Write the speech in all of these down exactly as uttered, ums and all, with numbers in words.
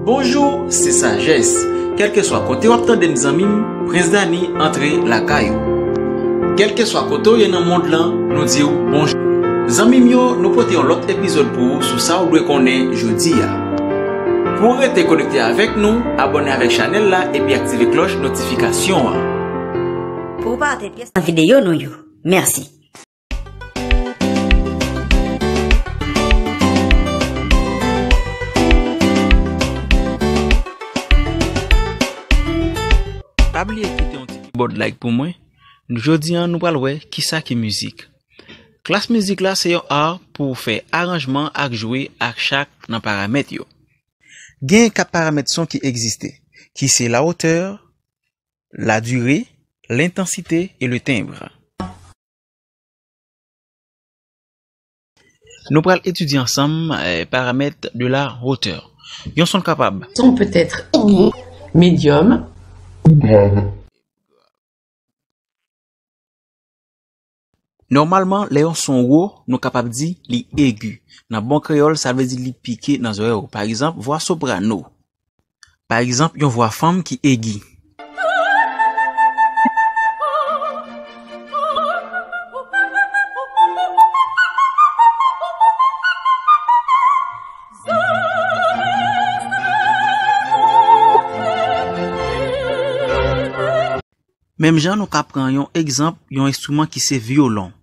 Bonjou, se Sajès. Kèlkeswa kote w ap tande m, zanmi m, Prens Dani antre lakay ou. Kèlkeswa kote w ye nan mond lan, nou di w bonjou. Zanmi m yo, nou pote yon lòt epizòd pou ou sou sa w dwe konnen jodi a. Pou w rete konekte avèk nou, abòne avèk chanèl la epi aktive klòch notifikasyon an. Pou w pa rate pyès nan videyo nou yo. Mèsi. Pa bliye kite yon ti keyboard like pou mwen. Jodi a, nou pral wè kisa ki mizik. Klas mizik la se yon ar pou w fè aranjman ak jwe ak chak nan paramèt yo. Gen kat paramèt son ki egziste, ki se la hauteur, la durée, l'intensité et le timbre. Nou pral etidye ansanm, eh, paramèt de la hauteur. Yon son kapab. Son peut être aigu, médium. Nòmalman, lè yon son wo, nou kapab di li egi. Nan bon kreyòl, sa vle di li pike nan zòrèy ou. Pa egzanp, vwa soprano. Pa egzanp, yon vwa fanm ki egi. Menm jan nou ka pran yon egzanp, yon enstriman ki se vyolon.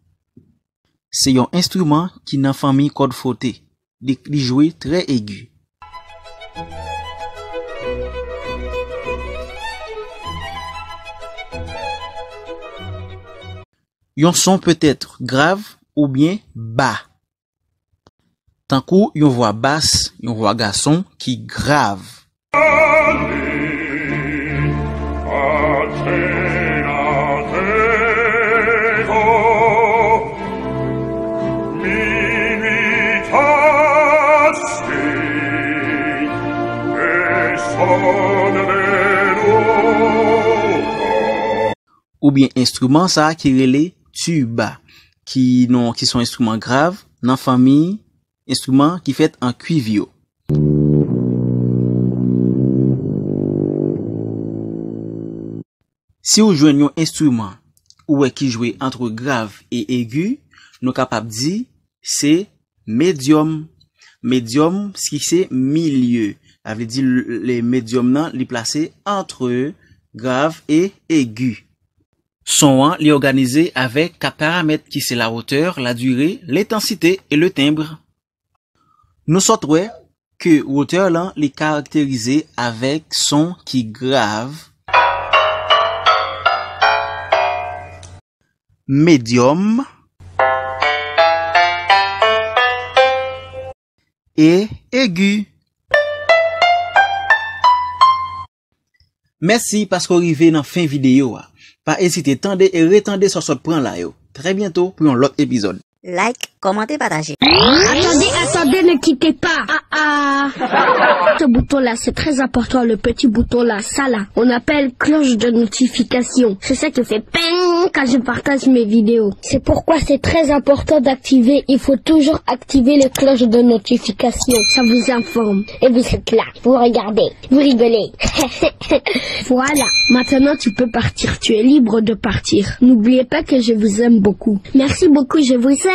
Se yon enstriman ki nan fanmi kòd fwote. Li, li jwe trè egi. Yon son peut être grave oubyen ba. Tankou yon vwa bas, yon vwa gason ki grav. Oubyen enstriman sa a ki rele tiba, ki non, ki se yon enstriman grav nan fanmi enstriman ki fèt an kuiv yo. Si w jwenn yon enstriman ou wè ki jwe antre grav e egi, nou kapab di se medyòm. Medyòm, ki se milye. Sa vle di l-, le medyòm nan, li plase antre grav e egi. Son an, li òganize avèk kat paramèt ki se la hauteur, la durée, l'intensité et le timbre. Nou sot wè ke wotè lan li karakterize avèk son ki grav, medyòm e egi. Mèsi paske w rive nan fen videyo a. Pa ezite tande e retande sa w sot pran la yo. Très bientôt pou yon lòt epizòd. Like, kòmante, pataje. Attendez, attendez, ne quittez pas. Ah, ah. Ce bouton-là, c'est très important, le petit bouton-là, ça là, on appelle cloche de notification. C'est ça qui fait ping quand je partage mes vidéos. C'est pourquoi c'est très important d'activer, il faut toujours activer les cloches de notification. Ça vous informe. Et vous êtes là, vous regardez. Vous rigolez. Voilà, maintenant tu peux partir, tu es libre de partir. N'oubliez pas que je vous aime beaucoup. Merci beaucoup, je vous aime.